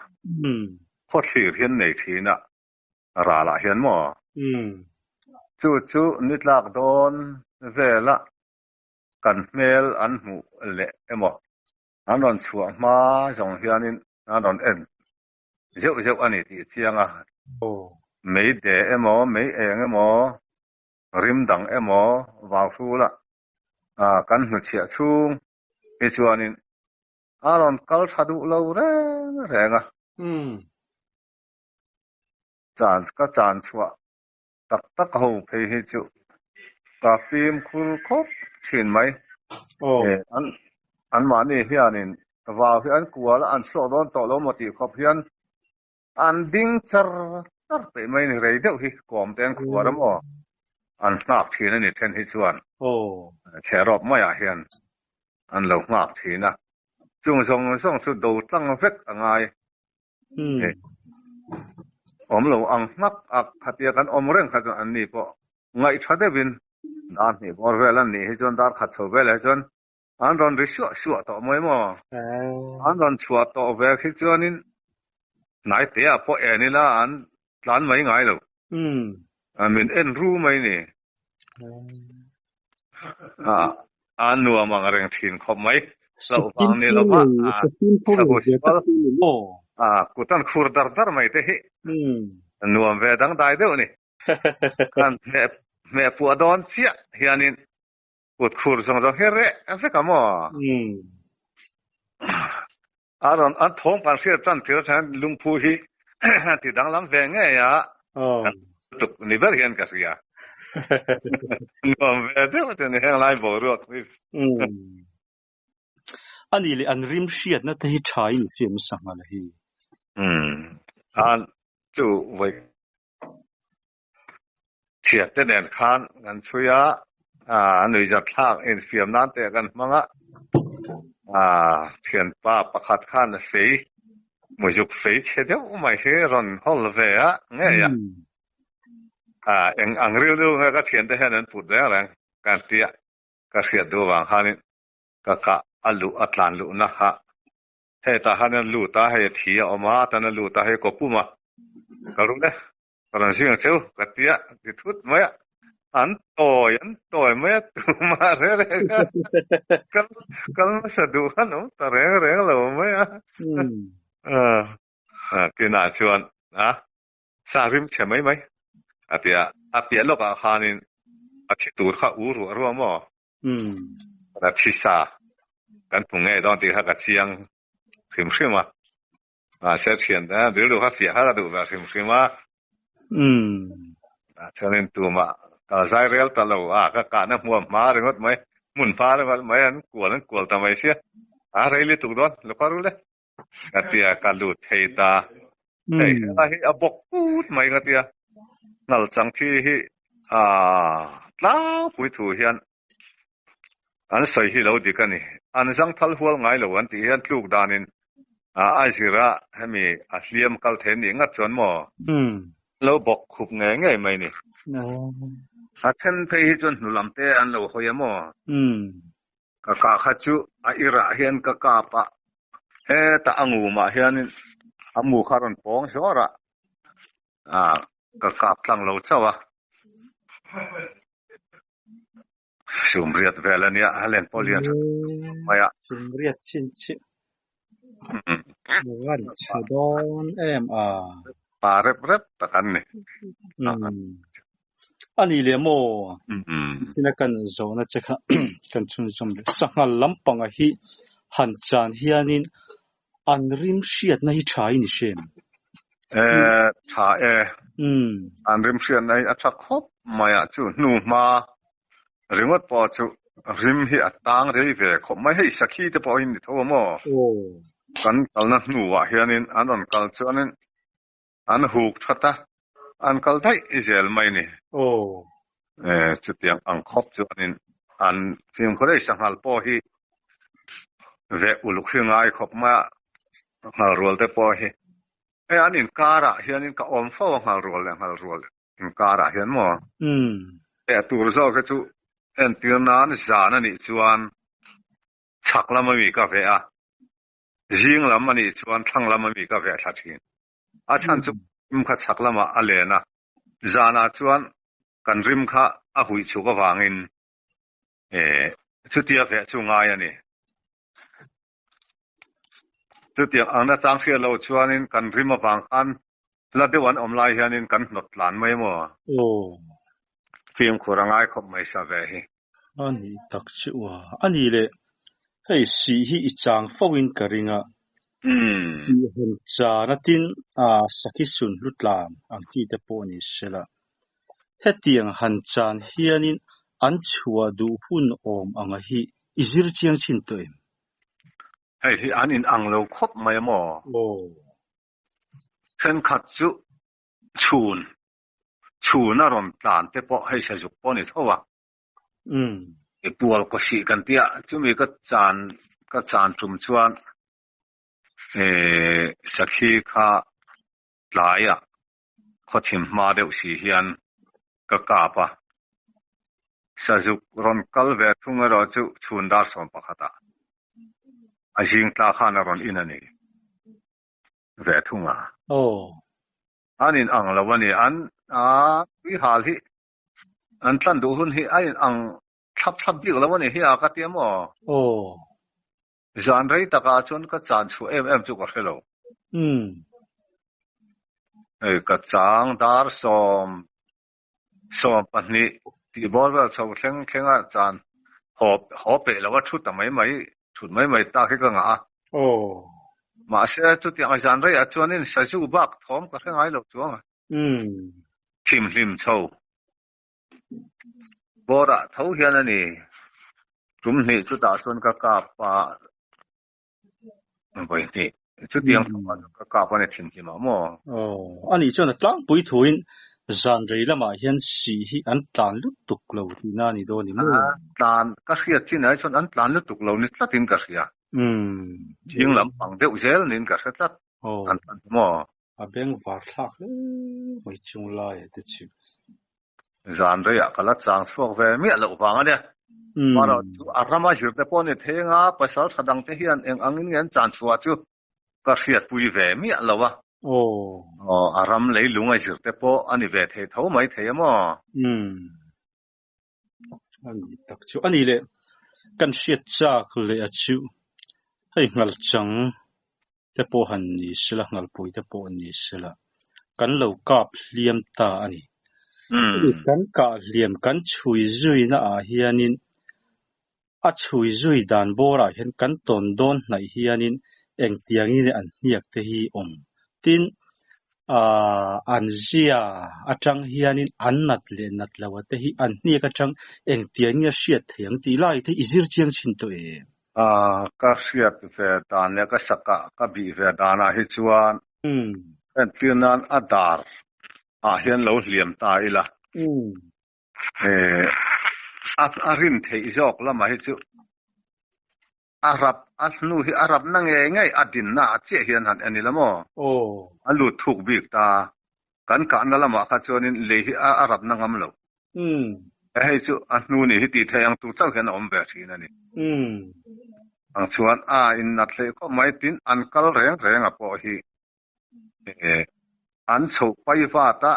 khawthlir hian nei thin a, ralah hian maw? Chu chu ni tlak dawn vela kan hmel an hmuh leh emaw an rawn chhuah hma zawng hianin an rawn en zeuh zeuh a ni tih chiang a. Mei de emaw, mei eng emaw, rim dang emaw vau hrula kan hnuchhiah chhung hi chuanin a rawn kal tha duh lo reng reng a. Chan ka chan chhuah tak tak ho phei hi chu ka fimkhur khawp thin mai. An anmahni hianin vau hi an kual a, an chhuak dawn tawh lo maw tih khawp hian an ding char char peih mai a ni. Rei deuh hi kawm te an khuar a maw? An nghak thin a ni then hi chuan chherawp maiah hian an lo nghak thin a. Chung zawng zawng chu do tlang vek a ngai. Awm lo ang hmak a khatia kan awm reng kha chuan an ni pawh ngaih tha deuhin dar hnih bawr vel an nih hi chuan dar khat chho vel ah hi chuan an rawn ri suah suah tawh mai maw? An rawn chhuah tawh ve khi chuanin hnai te ah pawh en ila an tlan mai ngai lo. Min en ru mai ni. A nuam ang reng thin khawp mai. Hlauh vang ni lova kut an khur dar dar mai te hi nuam ve dangdai deuh a ni. Kan hmeh puah dawn chiah hianin kut khur zawng zawng hi reh vek a maw? A rawn an thawm kan hriat tan tir atang lungphu hi ti danglam ve ngei a kan tuk ni ber hian ka hria. Nuam ve deuh chu ni heng lai boruak hi. A nih leh an rim hriatna te hi tha in fiam sangha la hi. An chu vawi Thiat te nen khan kan chhui a, a nuihzat thlak infiam nan te kan hmang a, thianpa pakhat khan fei, muzuk fei chhe deuh mai hi rawn hawl ve a ngei a, eng ang rilru nge ka thiante hian an put reng reng kan tia ka hriat duh avang khanin ka kah a luh a tlan luhna kha hetah khan a lut a, hei a thi a awm a, atan a lut a, hei kaw pum a, ka ru le. Ka rawn zing ang cheu ka ti a, ti thut mai a, an tawi an tawi mai a tumah reng reng a, kal kal hmasa duh khan awm ta reng reng lo mai a. Kinah chuan a sa rim chhe mai mai a ti a, a piah lawkah khanin a thi tur kha u ruah ruah maw? A thi sa kan hmu ngei dawn tih kha ka chiang hrim hrim a. Mahse thian te rilru kha fiah kha ka duh ve hrim hrim a. Chuanin tumah ka zai rel ta lo a, ka kahna hmuam hma ringawt mai, hmun hma ringawt mai an kual an kual ta mai sia. A rei lutuk dawn, luka rul e. Ka tia ka lut thei ta. Hei helai hi a bawk put mai ka tia. Ngal chang thi hi a tlangpui thu hian An sawi hi lo dik a ni. An zangthal hual ngai lo an tih hian tluk danin a zir a, hemi a hliam kal thei nih ngat chuan maw? Lo bawk khup ngei ngei mai ni. A then phei hi chuan hnulam te an lo hawi a maw? Ka kah kha chu a irah hian ka kap a, hetah a ngumah hianin a mu kha a rawn pawng zawr a, ka kap tlang lo chauh a. Sumriat vel a nia, a len pawh lian tha khawp mai a. Sumriat chin chi van chhe dawn em a. Pa rep rep tak an ni. A ni leh maw? China kan zawhna che kha kan chhunzawm leh. Sanghal lampanga hi han chan hianin an rim hriatna hi tha i ni hrem? E, tha e. An rim hriatna hi a tha khawp mai a, chu hnu hma ringawt pawh chu rim hi a tang rei ve khawp mai. Hei sakhi te pawh hi ni tho a maw? Kan kalna hnuah hianin an rawn kal chuanin an huk that a, an kal daih zel mai ni. E, chutiang ang khawp chuanin an fimkhur ei sanghal pawh hi veh uluk hi ngai khawp mai a, nghal rual te pawh hi. Hei an inkarah hianin ka awm fo a nghal rual leh nghal rual. inkarah hian maw? Leh tur zawk hi chu entir nan zan a nih chuan chhak lam ami ka veh a, zing lam a nih chuan thlang lam ami ka veh thla thin. A chhan chu rim kha chhak lamah a len a, zanah chuan kan rim kha a huih chhuk avangin chutia veh chu ngai a ni. Chutiang ang nachang hriat loh chuanin kan rim avang khan hla deuh an awm lai hianin kan hnawt tlan mai maw? Aw. Fimkhur a ngai khawp mai sa ve hi. A nih tak chu a. A nih leh, hei sih hi i chang fo in ka ring a. Sih hawn chan atin a sakhi sun hlu tlan ang chi te pawh ni sela. Hetiang han chan hianin an chhuah duh hun awm anga hi i zir chiang chin tawh em? Hei hi an in ang lo khawp mai a maw? Aw. Thenkhat chu chhun, chhun a rawn tlan te pawh hei sazuk pawh a ni tho a. I pual kaw hrih kan tia, chumi ka chan, ka chan tum chuan sakhi kha tlaiah Khawthim hma deuh si hian ka kap a, Sazuk rawn kal ve thung erawh chu chhun dar sawm pakhatah a zing tla khan a rawn in a ni ve thung a. An in ang lo a ni, an tui hal hi an tlan duh hun hi a in ang thlap thlap bik lo a ni hi a ka ti a maw? Zan rei takah chuan ka chan chhuah em em chu ka hre lo. Hei ka chang dar sawm 20 tih bawr vel chho thleng thleng a chan haw haw peh lo a thut ta mai mai thut mai mai tak hi ka ngah a. Mahse chutiang zan reiah chuanin sazu bak thawm ka hre ngai lo chuang a. Thimhlim chho Bawrah tho hian a ni. Tum hnih chutah chuan ka kap a, vawi hnih. Chutiang thawkah chuan ka kap a ni thin hlim ah maw? Aw, a nih chuan a tlangpui thuin zan rei lamah hian sih hi an tlan lutuk lo tihna a ni dawn ni maw? Tlan ka hriat chin ah hi chuan an tlan lutuk lo ni tlatin ka hria. Zing lampang deuh zel niin ka hre tlat. An tlan maw? A beng var thlak hle mai chung laia te chu. Zan reiah ka la chang chhuak ve miah loh vang a nia. Mara chu a rama zir te pawh ni thei anga pasal tha dang te hian eng angin nge an chan chhuah chu ka hriatpui ve miah lo a. Aw, a ram leilung a zir te pawh a ni ve thei tho mai thei a maw? A ni tak chu. A ni leh, kan hriat chak leh a chu hei nghal chang te pawh han ni sela, nghalpui te pawh ni sela, kan lo kap hliam ta a ni. Hemi kan kah hliam kan chhui zuina ah hianin a chhui zui dan bawrah hian kan tawn dawn hnaih hianin engtiangin an hniak te hi awm. Tin, aah an zia atang hianin an nat leh nat lo a te hi an hniak atang engtiangin a hriat thei ang tih lai te i zir chiang chin tawh em? Ka hriat ve dan leh ka sakah ka bih ve danah hi chuan entir nan a dar ah hian lo hliam ta ila. A rin theih zawk lamah hi chu a rap a hnu hi a rapna ngei ngei a dinna ah chiah hian han en ila maw? A lut thuk bik ta. Kan kahna lamah kha chuanin lei hi a rapna ngam lo. Hei chu a hnu nih hi tih theih ang tur chauh hian a awm ve thin a ni. Ang chuan a innat hleih khawp mai tin an kal reng reng a pawh hi an chhoh pai vat a,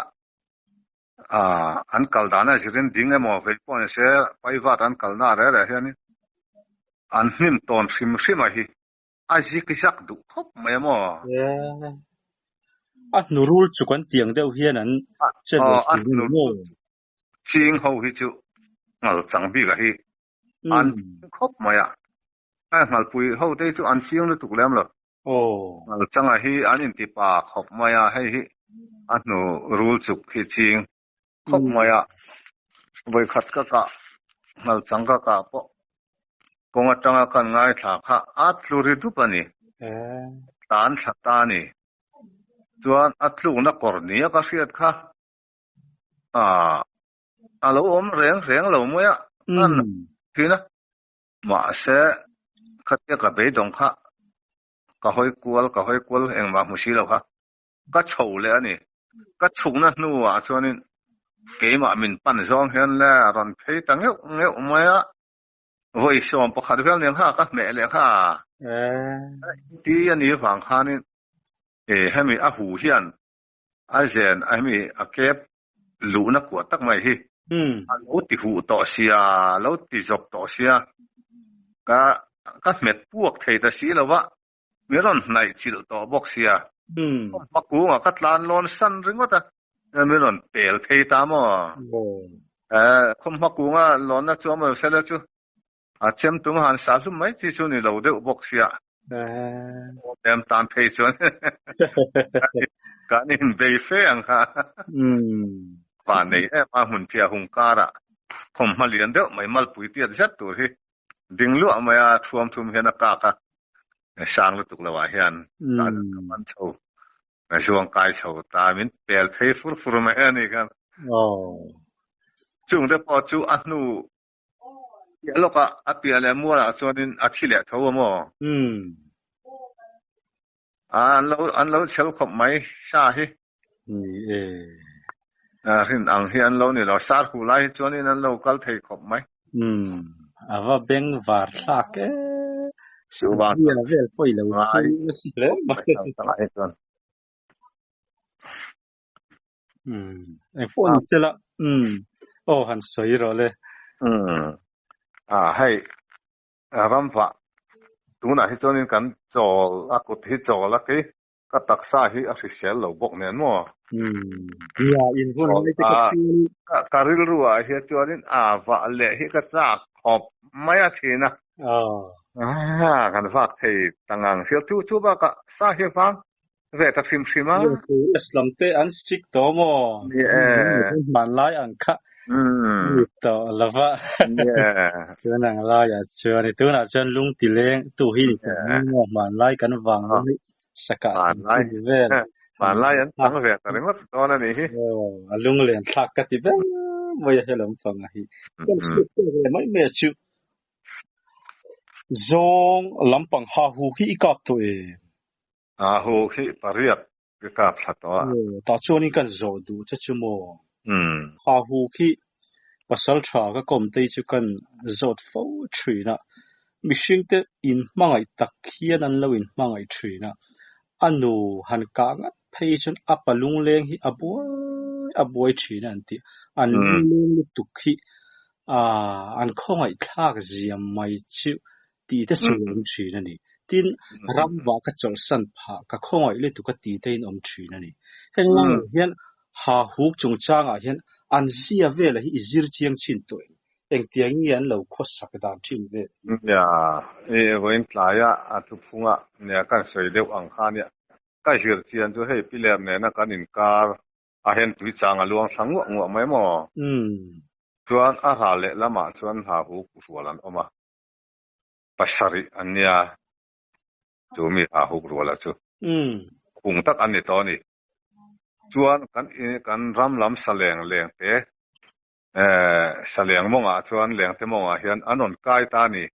an kal dan a zirin ding emaw vei pawh ni se pai vat an kalna reh reh hianin an hnim tawn hrim hrim a hi a zik zak duh khawp mai a maw? A hnurul chu kan tiang deuh hian an che ve thin a ni maw? Ching ho hi chu ngal chang bik a hi an ching khawp mai a, a ngalpui ho te hi chu an ching lutuk lem lo. Ngal changa hi an inti pa khawp mai a, hei hi a hnu rul chuk hi ching khawp mai a, vawikhat ka kah ngal chang ka kah pawh kawng atanga kan ngaithla kha a tlu ri dup a ni, tlan thla ta a ni. Chuan a tlukna kawr nia ka hriat kha a lo awm reng reng lo mai a, a na thin a, mahse khatia ka beidawng kha ka hawi kual ka hawi kual engmah hmu si lo kha ka chho leh a ni. Ka chhukna hnuah chuanin. Keimah min pan zawng hian le a rawn phei ta ngeuh ngeuh mai a, vawi 11 vel nen kha ka hmeh leh kha. Ti a nih vang khanin hemi a hu hian a zen a hemi a kep luhna kuah tak mai hi a lo ti huh tawh sia, a lo ti zawp tawh sia, ka ka hmet puak thei ta si lo va, min rawn hnaih chilh tawh bawk sia. Hma kungah ka tlan lawn san ringawt a, min rawn pel phei ta maw? Khawmhma kunga lawnna chu a maw sela chu a chem tum han sa hlum mai chi chu ni lo deuh bawk sia. Em tan phei chuan kan inbei fe ang kha. Pa nei em a hmun phiah hung karah khawmhma lian deuh mai malpui tiat zet tur hi ding luah mai a thuam thum hian a kak a, sang lutuk lo ah hian tah chuan ka man chho zuang kai chho ta min pel phei fur fur mai a ni khan. Chung te pawh chu a hnu piah lawk ah a piah leh mual ah chuanin a thi leh tho a maw? An lo an lo chhel khawp mai sa hi. Ni e. Rin ang hi an lo ni lo. Sar huh lai hi chuanin an lo kal thei khawp mai. Umm a va beng var thlak e. Sangria vel pawh i lo hru nasa hle mai. Umm eng pawh ni sela umm aw han sawi rawh le. Umm a hei Ramva, tunah hi chuanin kan chawl, a kut hi chawl a kei, ka taksa hi a hrisel lo bawk nen maw? Nia, in hun lai te ka chuan. Ka rilru ah hian chuanin a vah leh hi ka chak khawp mai a thin a. Kan vak thei ta ngang sia, chu chu bakah sa hi vang ve ta hrim hrim a. US lam te an strict tawh maw? Ni e. Hmanlai ang kha ni tawh lo va. Ni e. Tun ang laiah chuan i tunah chuan lung ti leng tu hi ni tawh mai maw? Hmanlai kan vang lai sakah kan chhun vel. Hmanlai an chang ve ta ringawt dawn a nih hi. Aw, a lunglen thlak ka ti ber mai a helam fanga hi. Kan hriat tawk leh mai mai a chu. Zawng lampang ha hu hi i kap tawh em? A hu khi pariat ka kap thla tawh a. Aw, tah chuanin kan zawh duh che chu maw? Ha hu khi pasal tha ka kawm tei chu kan zawt fo thin a, mihring te inhmangaih tak hian an lo inhmangaih thin a, a nu han kah ngat phei chuan a pa lungleng hi a buai a buai thin a an ti. An lungleng lutuk hi an khawngaihthlak zia mai chu tih te sawi awm thin a ni. Tin, ramva ka chawlhsan phah, ka khawngaih lutuk a ti te in awm thin a ni. Heng laiah hian ha huk chungchangah hian an zia vela hi i zir chiang chin tawh em? Engtiang nge an lo khawsak dan thin vel hi? Nia, i vawiin tlaia a thuphunga nia kan sawi deuh ang kha nia. Ka zir chian chu hei piler nena kan inkar a hian tui chang a luang thla nguah nguah mai maw? Chuan a ral lehlamah chuan ha huk rual an awm a. Pasarih an nia, chu mi ha huk ruala chu hung tak an ni tawh a ni. Chuan kan kan ram lam saleng leng te saleng mawngah chuan leng te mawngah hian an rawn kai ta a ni.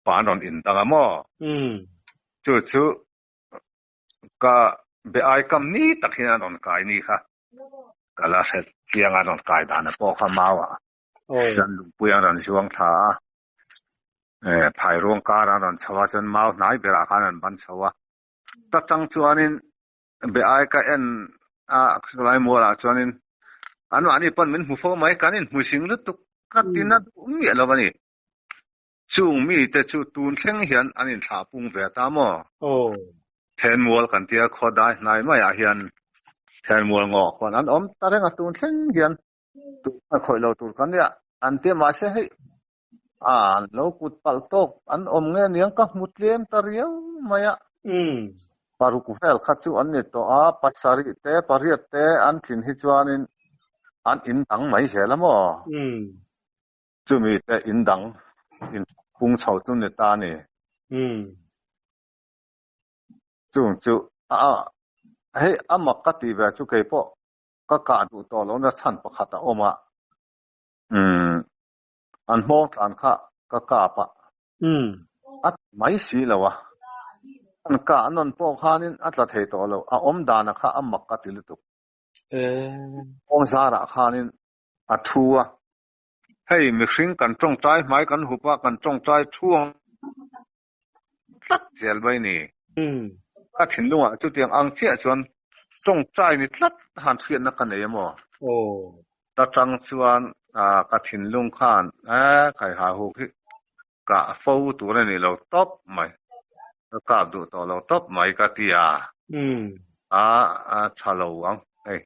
Pa an rawn indang a maw? Chu chu ka be ai kam ni tak hian an rawn kai ni kha. Ka la hre chiang a an rawn kai dan a pawh kha mau ah. Chuan lungpui an rawn zuang thla a. Phai ruang kar an rawn chho a chuan mau hnai berah khan an ban chho a. Ta tang chuanin be ai ka en a khawlai mualah chuanin anmahni pawn min hmu fo mai kan inhmu zing lutuk ka ti na duh miah lo a ni. Chung mite chu tun thleng hian an inthlah pung ve ta maw? Thenmual kan tia khawdai hnai maiah hian Thenmual ngaw khuan an awm ta reng a tun thleng hian. A khawih lo tur kan nia an ti mahse hei an lo kut palh tawk an awm nge niang ka hmu tlem ta riau mai a. Paruk vel kha chu an ni tawh a, pasarih te pariat te an tlin hi chuanin an in dang mai zel a maw? Chumi te in dang in pung chho chu ni ta a ni. Chung chu a hei a mak ka tih ve chu keipawh Ka kah duh tawh lohna chhan pakhat a awm a, umm, an hmawng tlan kha ka kap a, a tla mai si lo a, an kah nawn pawh khanin a tla thei tawh lo, a awm dana kha a mak ka ti lutuk. Kawng zarah khanin a thu a, hei mihring kan tawngtai hmai kan hup a, kan tawngtai thu ang tlat zel mai ni. Ka thinlungah chutiang ang chiah chuan tawngtai ni tlat han hriatna ka nei emaw? Ta tang chuan ka thinlung khan khaiha huk hi Kah fo tur a ni lo tawp mai. Ka kap duh tawh lo tawp mai ka ti a. A a tha lo ang hei.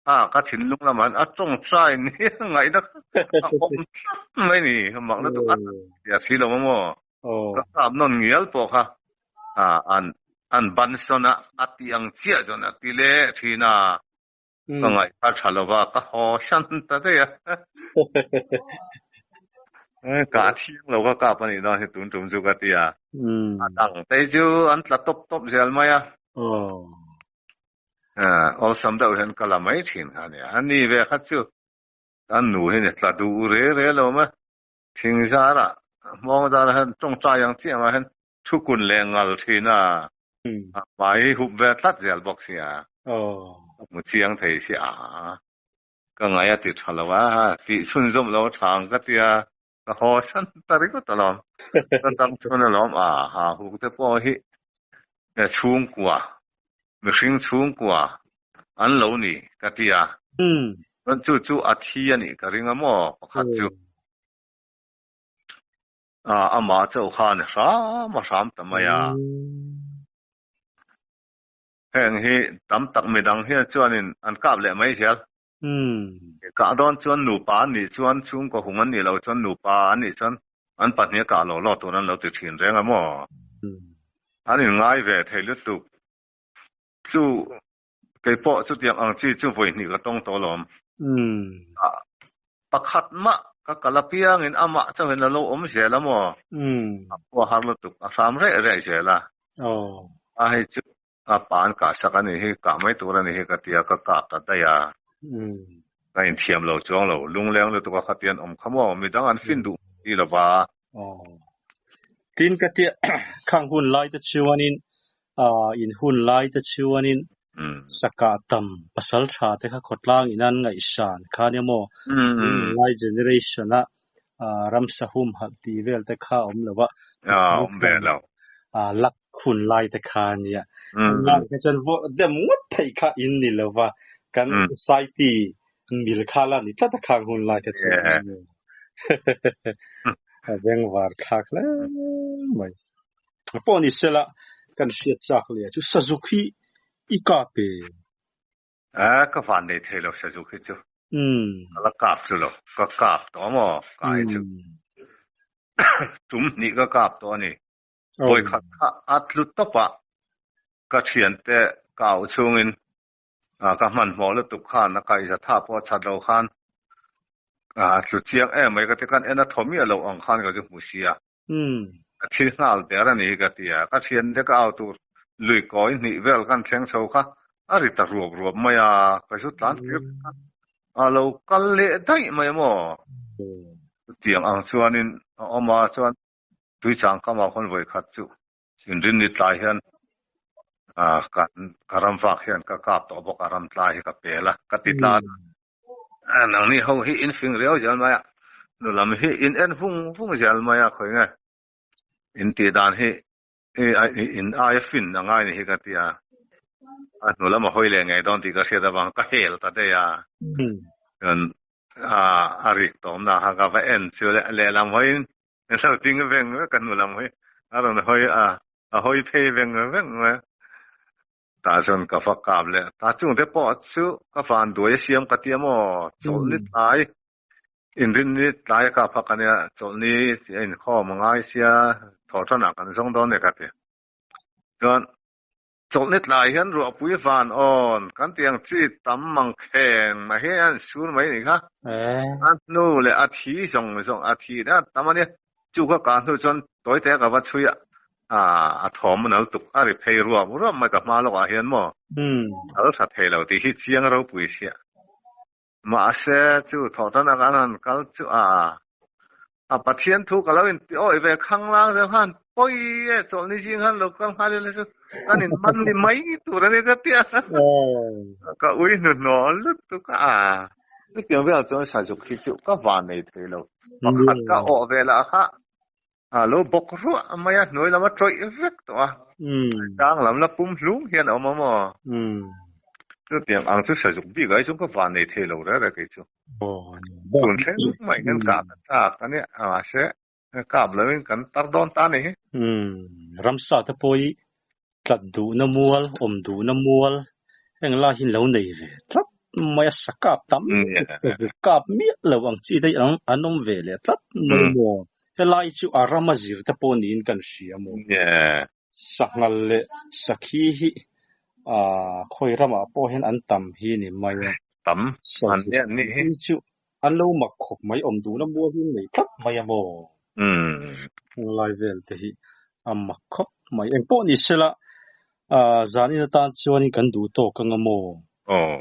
A ka thinlung lamah hian a tawngtai ni a ngaihna a awm tlat mai ni. Makna chu a tia si lo maw? Ka kap nawn ngial pawh kha a an an bansawn a a ti ang chiah chuan a ti leh thin a. Ka ngaihkha tha lova ka haw hran ta daih a. Ka thiang lo ka kap a nih dawn hi tun tum chu ka ti a. A dang te chu an tla tawp tawp zel mai a. Awlsam deuh hian ka la mai thin kha a nia. A ni ve kha chu an nu hi ni tla duh re re lo mai. Thing zarah hmawng zarah hian tawngtai ang chiah mah hian Thu kun leh ngal thin a, a hmai hup ve tlat zel bawk sia. Ka hmu chiang thei si a, ka ngai a ti tha lo a, tih chhunzawm lo a tha ang ka tia, ka haw san ta ringawt alawm. Ka dang chhun alawm a, ha huk te pawh hi chhungkua, mihring chhungkua an lo ni ka tia. Chuan chu chu a thi a nih ka ring a maw pakhat chu. A, amah chauh khan hram a hram ta mai a. Heng hi tam tak midang hian chuanin an kap leh mai zel. Kah dawn chuan nupa an nih chuan chhungkaw hung an nih loh chuan nupa an nih chuan an pahnih a kah lo lawk tur an lo ti thin reng a maw? An inngai ve thei lutuk. Chu kei pawh chutiang ang chi chu vawi hnih ka tawng tawh alawm. Pakhat mah ka kal apiangin amah chauhin a lo awm zel a maw? A khua har lutuk, a hram reh reh zel a. A hei chu a pa an kah sak a nih hi, kah mai tur a nih hi ka ti a, ka kah ta daih a. Ka inthiam lo chuang lo, lungleng lutuk a khatian awm kha maw? Midang an fin duh ti lo va. Tin ka tia khang hun lai te chuanin in hun lai te chuanin sakah tam pasal tha te kha khawtlang in an ngaihsan kha nia maw lai generation a ramsa humhalh tih vel te kha awm lo a awm ve lo lak hun lai te kha nia lai kha chuan dem ngawt theih kha in ni lo va kan society mil kha la ni tlat a khang hun lai kha chuan a vengvar thlak hle mai. Pawh ni sela kan hriat chak leh chu Sazuk hi i kap e. A ka van nei thei lo Sazuk hi chu. Ka la kap chu lo. Ka kap tawh maw ka hi chu. Tum hnih ka kap tawh a ni. Vawikhat kha a tlu tawp a ka thiante ka auh chhungin ka hmanhmawh lutuk khan a kaihza tha pawh a chat lo khan a tlu chiang em mai ka ti khan en a thaw miah lo ang khan ka chu hmu sia. A thi nghal der a ni hi ka ti a, ka thiante ka au tur lui kawi hnih vel kan thleng chho kha a ri ta ruap ruap mai a, ka zu tlan kir kha a lo kal leh daih mai maw? Chutiang ang chuanin a awm a, chuan Tuichang kamah khawn vawi khat chu inrinni tlai hian kan ka ram vak hian ka kap tawh bawk a, ram tlai hi ka pel a, ka ti tlan a. Nangni ho hi in fing riau zel mai a, nu lam hi in en vung vung zel mai a, khawi nge in tih dan hi in aia fin a ngai ni hi ka ti a, a hnu lam a hawi leh ngei dawn tih ka hriat avang ka hel ta daih a, chuan a rik tawmna kha ka va en chu lehlam hawiin in lo ding veng vek a, hnu lam hawi a rawn hawi a, a hawi phei veng veng mai a. Tah chuan ka va kap leh ta chung te pawh chu ka van duai a siam ka ti a maw chawlhni tlai inrinni tlai a kap phak a nia chawlhni a inkhawm a ngai sia thawhtanah kan zawng dawn e ka ti chuan chawlhni tlai hian ruahpui van awn kan tih ang chi tam mang kheng mai hi a sur mai a nih kha a hnu leh a thi zawng zawng a thi a tam a nia chu ka kah hnu chuan tawite ka va chhui a A thawm a nal tuk a ri phei ruam ruam mai ka hma lawkah hian maw kal tha thei lo tih hi chiang ropui sia. Mahse chu thawhtan a kan han kal chu a A Pathian thu ka lo in ti awi ve khanglang zeuh khan pawi e chawlhni zing khan lo kal nghal ila chu kan in man ni mai tur a ni ka ti a. Ka ui hnuhnawh lutuk a. Chutiang velah chuan Sazuk hi chu ka van nei thei lo. Pakhat ka awh ve lah kha a lo bawk ruah mai a, hnuai lam a tawih vek tawh a. Tlang lam la pum hlum hian a awm a maw? Chutiang ang chu Sazuk bik ah hi chuan ka van nei thei lo reng reng kei chu. Tun thleng mai hian kah ka chak a nia, mahse kap lovin kan tar dawn ta a ni hi. Ramsa te pawh hi tlat duhna mual, awm duhna mual heng lai hi lo nei ve tlat mai a, sa kap tam zuk kap miah lo ang chi te hi an awm ve leh tlat mai maw? Helai chu a rama zir te pawh niin kan hria maw? Sanghal leh sakhi hi khawi ramah pawh hian an tam hi ni mai a. Tam an ni an nih hi. Sakhi chu an lo mak khawp mai, awm duhna mual hi an nei tlat mai a maw? Heng lai vel te hi a mak khawp mai. Eng pawh ni sela zanin atan chuanin kan duh tawk ang a maw? Aw.